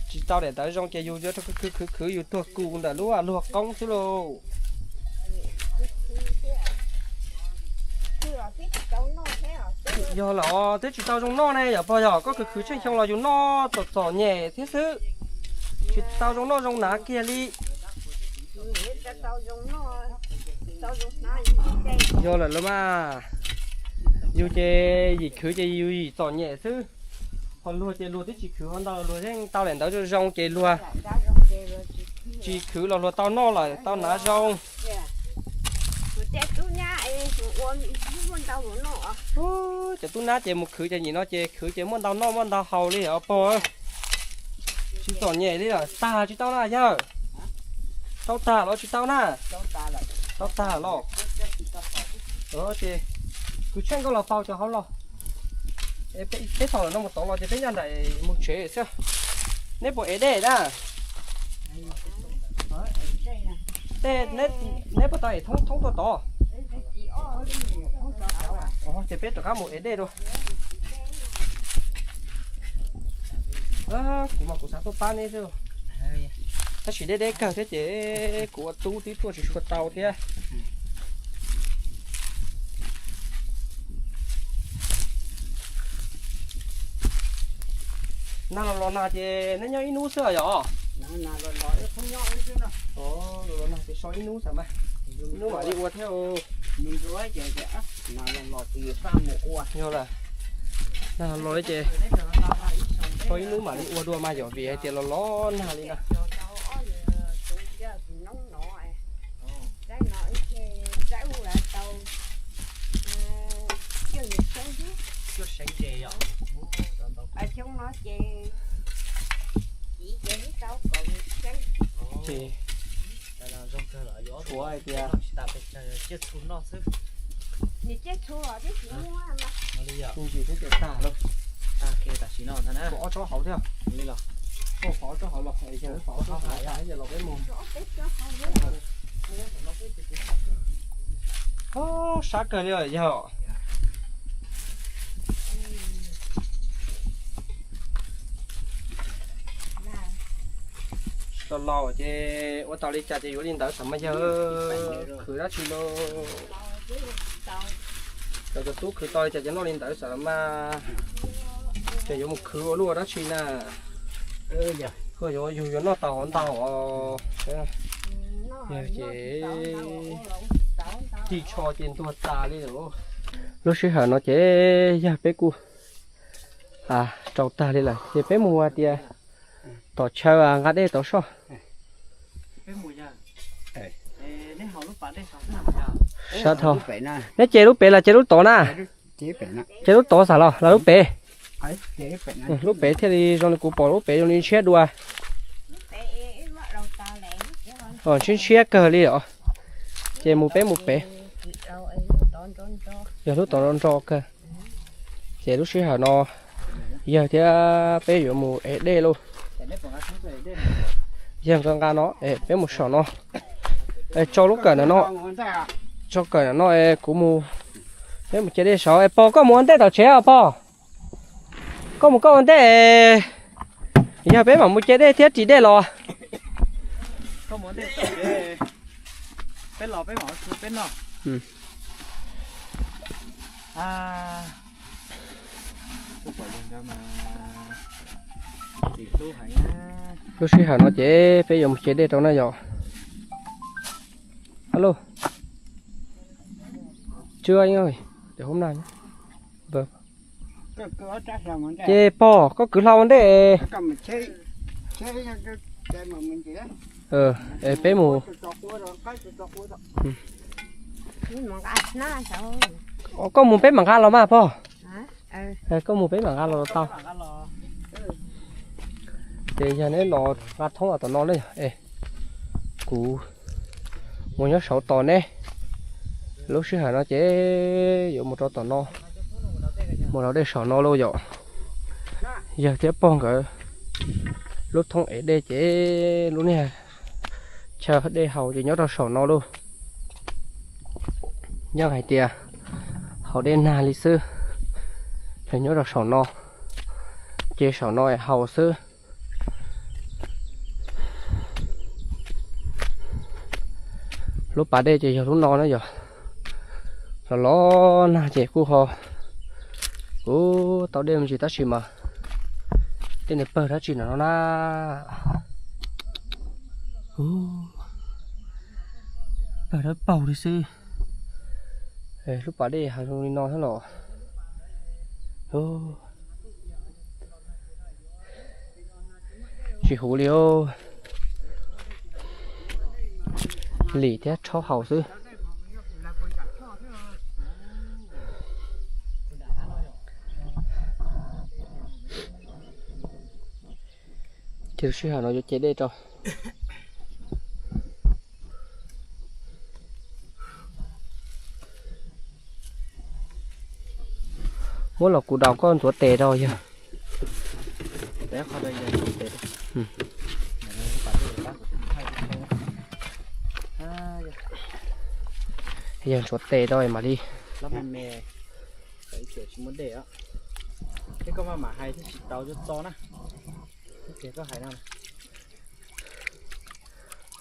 Tsis tau daim ntawv zoo ces yus yuav khwv khwv khwv yus tuag kus ntawm lub luag qoob xwb lauj. Yog lawm, twb tsis tau zoo noj ne yom pog yog, koj khwv khwv tsheej xyoo los yus noj txom txom nyem thiab xwb. Tsis tau zoo noj zoo hnav kiag li. Yog lawm los mas, yus ces yim khwv ces yus yim txom nyem xwb. Ho luag ces luag twb tsis khwv hov ntau, luag yeej tau daim ntawv zoo zoo ces luag tsis khwv los luag tau noj lawm tau hnav zoo. Cov tub nab ces mus khwv ces nim no ces khwv ces muaj ntau noj muaj ntau haus li os pog. Tsis txom nyem li lawm, tag tsis tau na yawg? Tau tag los tsis tau na? Tau tag los. Ces kwv tsheej koj los faus cov hauv los. Peb thaum no mus tod los ces peb nyob nraim mus tsev xwb. Neb puas ev dej na? Tej, neb puas tau ev thoob thoob tuaj tod? Ces peb rov qab mus ev dej dua. Kuv mas kuv xav tuaj pab neb xwb. Tab sis deb deb kawg thiab ces kuv ua tub twb tuaj tsis tshua tau thiab. Nag los los nag ces neb nyob ib hnub xwb os yom? Los los nag ces so ib hnub xwb mas. Ib hnub mam li ua thiab. Yog lawm, nag los los ces so ib hnub mam li ua dua mas yom, vim hais tias los los nag li na. Ces tshuav hais tias me ntsis thiab ces tag lawm. Ob tsob hauv thiab. Faus ob tsob hauv los peb mus. Sab kawg li yog. Los ces ua tau li cas ces yuav li ntawd xwb mas yawg. Khwv dab tsi los? Cov tus tub khwv tau li cas ces noj li ntawd xwb mas. Ces yuav mus khwv ua luaj dab tsi na? Yug yuav noj tau hov ntau os. Yog ces tig tsho ces ntuag tas li lawm. Lub sij hawm no ces yog peb kuj rau tag li lawm ces peb mus hais tias tom chaw nqa dej tod soj. Sab tho. Neb ce lub pem los ce lub tod na? Ce lub tod xav los los lub pem? Lub pem thiaj li zoo li kuv pom lub pem zoo li ntshiab dua. Ntshiab ntshiab kawg li os. Ces mus peb mus pem. Yog lub tod nro nro kawg. Ces lub sij hawm no yawg thiab peb yuav mus ev dej lauj. Yawg nqa nqa no es peb mus saum no. Tso lub kawm ntawm no, tso kawm ntawm no es kuv mus, peb mus ce dej saud es pog koj mus ua ntej tom tsev os pog. Koj mus koj ua ntej, yog peb mam mus ce dej thiab ris dej los. Lub sij hawm no ces peb yuav mus ce dej rau na yom. Alo. Tsw, ces pog koj kwv hlo ua ntej. Es peb mus, koj mus peb mam nqa los mas pog. Koj mus peb mam nqa los tau. Ces yog neb los nqa thoob los tom no na yom. Es kuv mus nyob saud tos neb. Lub sij hawm no ces yuav mus rau tom no, mus rau dej saum no lauj yom. Yawg thiab pog nkawd lub thoob ev dej ces lub niag chaw dej haus ces nyob rau saum no lauj. Yeej hais tias haus dej nag li xwb, nyob rau saum no, ces saum no haus xwb. Lub pas dej ces yog lub no na yom. Los los nag ces kuj ho, kuv tau dej me ntsis tab sis mas tej niag pawg dab tsi no na, pawg dawb paug li xwb. Lub pas dej haus zoo li no thiab los. Tsis huv li, lim thiab rhaub haus xwb. Ces sij hawm no yuav ce dej rau. Muab los kuv daus koj ntxuav tes rau yog. Yog ntxuav tes rau mam li.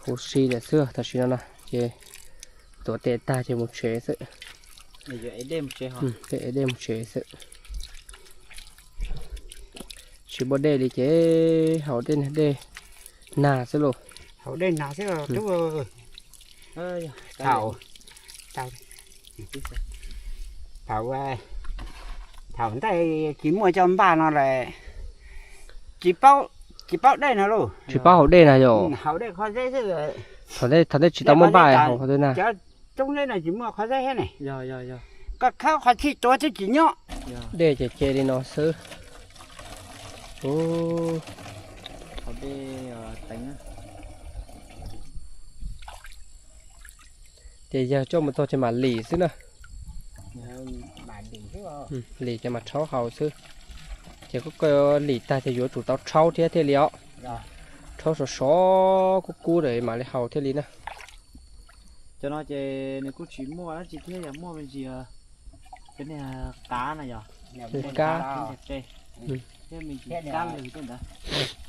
Huv si lawm xwb tam sim no no ces tuav tes tag ces mus tsev xwb. Peb ev dej mus tsev xwb. Tsis muaj dej li ces haus dej, dej nag xwb lauj. Haus dej nag xwb. Thaum, thaum, thaum ntej tsis muaj cov npaj no lawm, tsis paub, tsis paub dej no lauj. Tsis paub haus dej na yom. Haus dej qhov zeb xwb. Thaum ntej tsis tau muaj npaj haus qhov twg na. Cov roob zeb no tsis muaj qhov zeb thiab ne. Koj khawb qhov txhij tuav twb tsis nyob. Dej ces ce li no xwb. Ces yawg coj mus txog ces mam lim xwb na. Lim ces mam rhaub haus xwb. Ces koj lim tag ces yuav tsum tau rhaub thiab thiaj li os. Rhaub sov sov kub kub mam li haus thiaj li na. Cov no ces nws kuj tsis muaj dab tsi thiab, yog muaj me ntsis cov niag qav na yog, kab, thiab me ntsis kab lwg tej ntawd.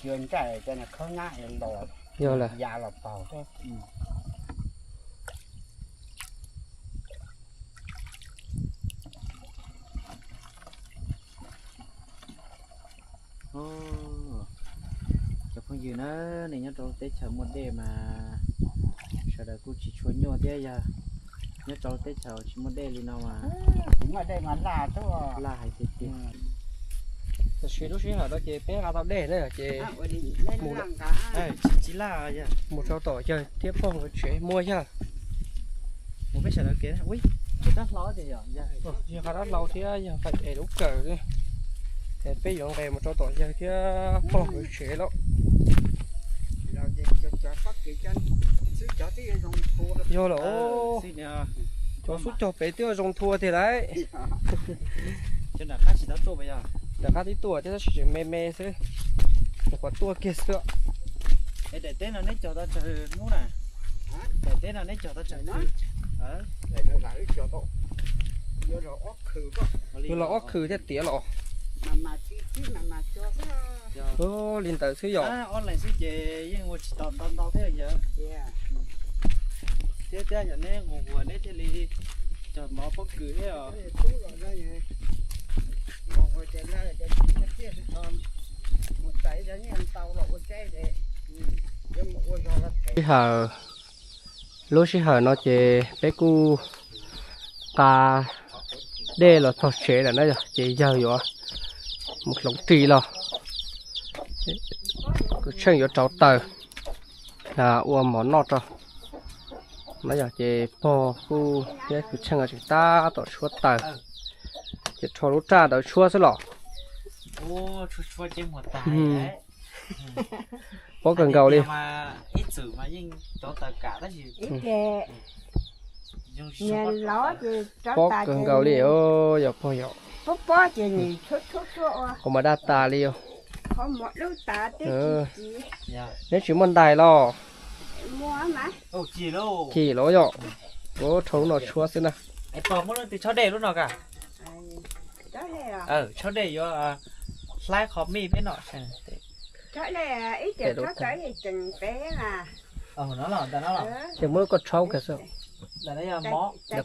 Yuav ncaim cov niag khaub nyab los, yog lawm ya los paug. Cov phooj ywg na, nws nyob rau teb chaws muaj dej mas sawv daws kuj tsis tshua nyuaj thiab, yog nyob rau teb chaws tsis muaj dej li no mas tsis muaj dej mas laj, laj hais tiag tiag. Tam sim lub sij hawm no ces peb nqa tau dej na ces mus, tsis laj, mus rau tom yawg thiab pog nkawd tsev muaj yawg. Mus peb sawv daws kev, ua, qhov dab hlau thiab yog es lub kawm, es peb yuav nqes mus rau tom yawg thiab pog nkawd tsev lawm. Yog lawm, cov xub cog pem twb zoo thua tiag lauj. Nram qab twb tuaj thiab tab sis tseem me me xwb, nyuam qhuav tuaj kiag xwb. Daim teb no neb cog tau tsawg hnub na? Daim teb no neb cog tau tsawg hnub? Yuav los ob khw thiaj tiav los. Li ntawd xwb yom. Ob leeg xwb ces yeej ua tsis tau ntau ntau thiab yog. Thiab thiab yog neb nqus huas neb thiaj li cog mov pob kws thiab os. Sij hawm, lub sij hawm no ces peb kuj nqa dej los txog tsev lawm na yog, ces yawg yuav mus hloov ris los, kuv tsheej yuav rauv taws ua mov noj rau na yog. Ces pog kuj thiab kuv tsheej tseem tab tom tshuab taws, ces rho lub raj ntawd tshuab xwb los. Pob kawg nkaus li. Pob kawg nkaus li os yog pog yom. Qhov mas daj tas li os. Neb tsis muaj ntais los? Cim los yom. Kuv rho lub no tshuab xwb na. Tshob dej yuav hlaib qho mij peb no. Ces muab koj rhaub kiag xwb.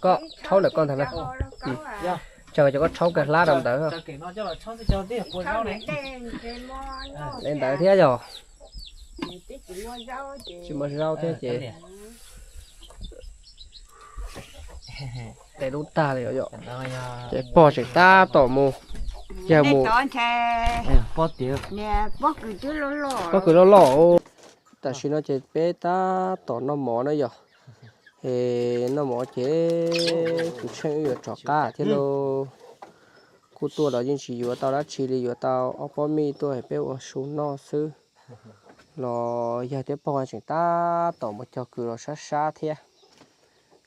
Koj rhaub ntawm koj ntag na. Tseem cov koj rhaub kiag hlab rau ntawd. Li ntawd thiab yog. Tsis muaj zaub thiab ces tes lub tag li os. Ces pog tseem tab tom mus, yawg mus. Pob kws loj loj. Tam sim no ces peb tab tom noj mov na yog. Es noj mov ces kuv tsheej wb yuav rov qab thiab lauj. Kuj tuaj los yeej tsis yuav tau dab tsi li, yuav tau ob pob mij tuaj peb ua su noj xwb. Los yawg thiab pog tseem tab tom mus cog kws los sab sab thiab.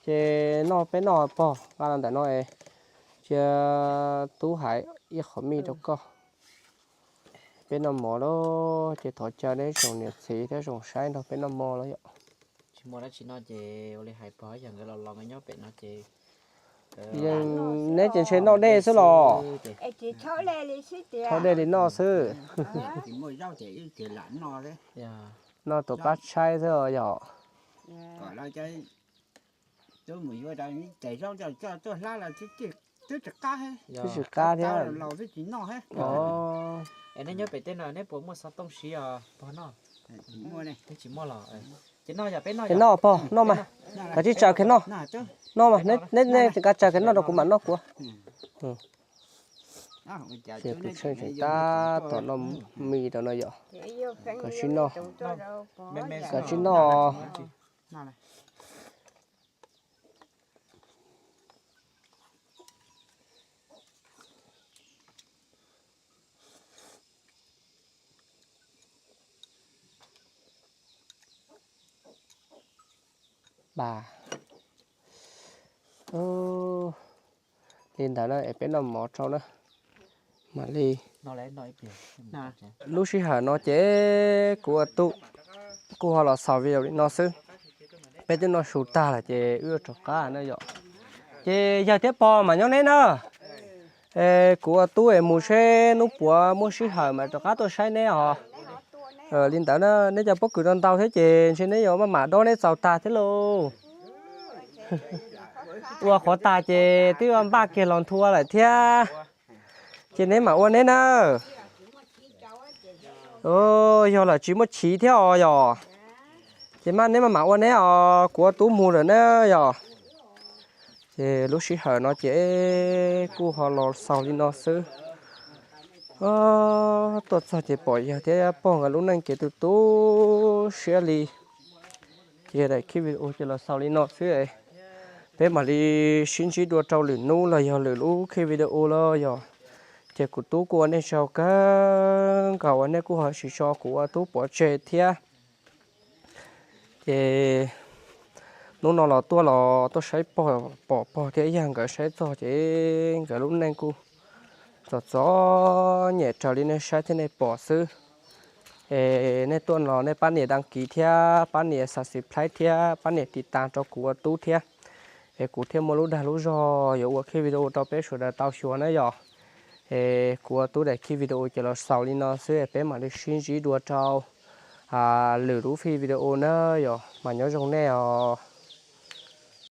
Ces noj peb noj pog nqa los ntawm no es cia tub hais ib qho mij rau koj. Peb noj mov lawm ces thov caw neb tsoom niam txiv thiab tsoom saib nrog peb noj mov lawm yom. Tsis muaj dab tsi noj ces ua li hais pog yog nkawd los los nkawd nyob pem no ces neb ces ntshe noj dej xwb los. Thauj dej li noj xwb. Noj tus pab tshaib xwb yog. Twb tsis qab thiab. Es neb nyob pem tej no neb puas muaj xov tooj siv os pog noj? Twb tsis muaj los. Ces noj pog noj mas, kav tsij tsaws kiag noj. Noj mas, neb neb nqa tsaws kiag noj rau kuv mam noj kuv. Ces kuv tsheej tseem tab tom noj mis rau no yom. Kav tsij noj, kav tsij noj. Li ntawd na es peb noj mov rau na. Mam li. Lub sij hawm no ces kuv ua tub kuj ho los xaus video li no xwb. Peb twb noj su tag lawm ces wb yuav rov qab na yom. Ces yawg thiab pog mas nyob neb na. Es kuv ua tub es mus seb hnub puav muaj sij hawm mas rov qab tuaj saib neb os. Li ntawd na, neb cov pob kws no ntau thiab ces ntshe neb yuav maj mam dob neb txaus tag thiab lauj. Ua qhov tag ces twb npaj kiag los nthua lawm thiab. Ces neb mam ua neb na. Yog lawm tsis muaj chiv thiab os yog. Ces mas neb maj mam ua neb os, kuv ua tub mus lawm na yog. Ces lub sij hawm no ces kuj ho los xaus li no xwb. Tuaj txog ces pom yawg thiab pog nkawd lub neej ces tu tu siab li. Ces daim clip video ces los xaus li no xwb. Peb mam li sib ntsib dua rau lwm hnub los yog lwm lub clip video los yog. Ces kuv tub kuj ua nej tsaug kawg nkaus uas nej kuj ho tsis tso kuv ua tub pov tseg thiab. Ces hnub no los tuaj los tuaj saib pog, pom pog thiab yawg nkawd saib txog ces nkawd lub neej kuj txom txom nyem raws li nej saib thiab nej pom xwb. Es nej tuaj los nej pab nias đăng ký thiab pab nias subscribe thiab pab nias tiv tas rau kuv ua tub thiab. Es kuv thiaj muaj lub dag lub zog yuav ua clip video rau peb sawv daws tau xyuas na yog. Es kuv ua tub daim clip video ces los xaus li no xwb, peb mam li sib ntsib dua rau lwm lub clip video na yog, mas nyob zoo nej os.